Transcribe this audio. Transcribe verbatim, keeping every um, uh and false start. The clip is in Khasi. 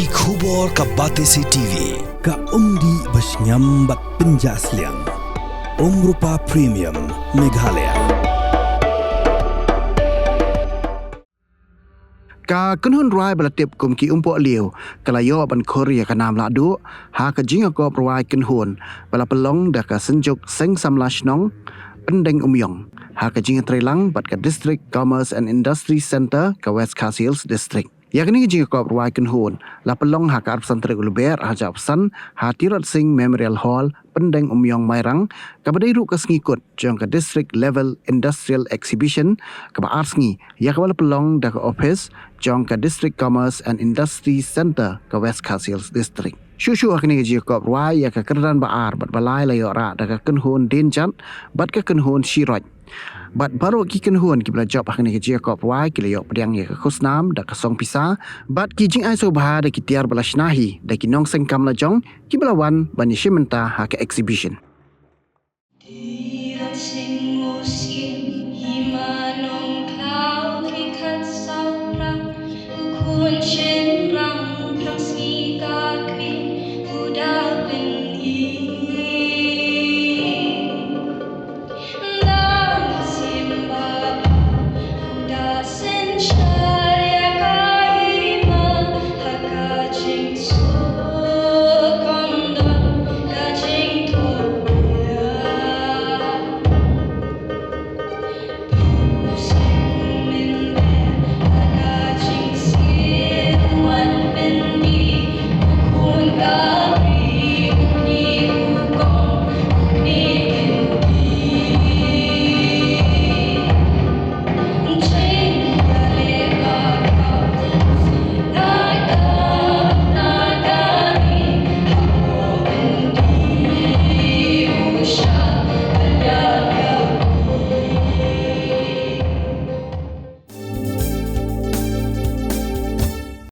Ki khubor ka Batesi T V, ka umdih ba shngiam bad pynjah sliang. Umrupa Premium, Meghalaya. Ka kynhun rwai ba la tip kum ki Umpohliew ka la ïoh ban khur ïa ka nam lahduh ha ka jingïakop rwai kynhun ba la pynlong da ka Synjuk Seng Samla Shnong Pyndeng Umïong ha ka jingïatreilang bad ka District Commerce and Industry Centre ka West Khasi Hills District. Ïa kane ka jingïakop rwai kynhun la pynlong ha ka arphew san tarik u Lber ha ka arphew san ha Tirot Sing Memorial Hall, Pyndeng Umïong, Mairang, kaba dei ruh ka sngi kut jong ka District Level Industrial Exhibition kaba ar sngi, ïa kaba la pynlong da ka ophis jong ka District Commerce and Industry Centre ka West Khasi Hills District. Shuh shuh ha kane ka jingïakop rwai, ïa ka kyrdan ba ar bad ba lai la ïoh rah da ka kynhun Dienjat bad ka kynhun Shiroit. Bad baroh ki kynhun kiba la jop ha kane ka jingïakop rwai ki la ïoh pdiang ïa ka khusnam da ka song pisa bad ki jingai sngewbha da ki tiar ba la shna hi da ki nongseng kam lajong kiba la wan ban ïashim bynta ha ka exhibition.